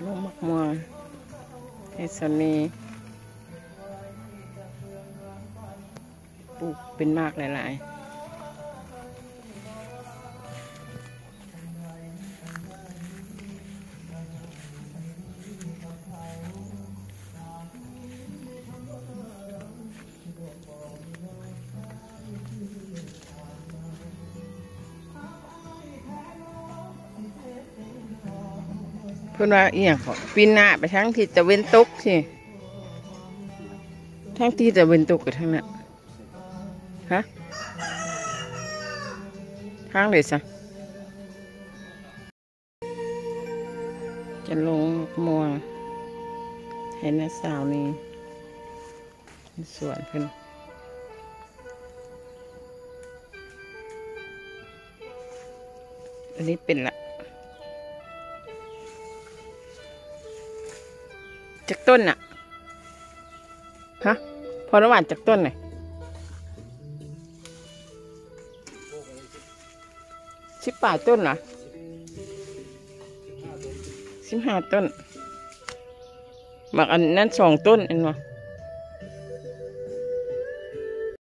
ລົງໝາກມ່ວງໃຫ້ສາມີ ປູກເປັນໝາກຫຼາຍໆ. ເພິ່ນວ່າອີ່ຫຍັງເກາະ ປີນໜ້າໄປທາງທິດຕາເວັນຕົກຊິ ທາງທິດຕາເວັນຕົກໄປທາງນັ້ນ ຮະ ທາງໃດຊະ? ຈະລົງໝາກມ່ວງໃຫ້ນ້າສາວນີ້ ສວນເພິ່ນ ອັນນີ້ເປັນລະ ຈັກຕົ້ນນະ? ຮະ ພໍນ້ຳຫວານຈັກຕົ້ນນະ? ສິບປາຍຕົ້ນນະ? ສິບຫ້າຕົ້ນ. ໝາກອັນນັ້ນສອງຕົ້ນແມ່ນບໍ່?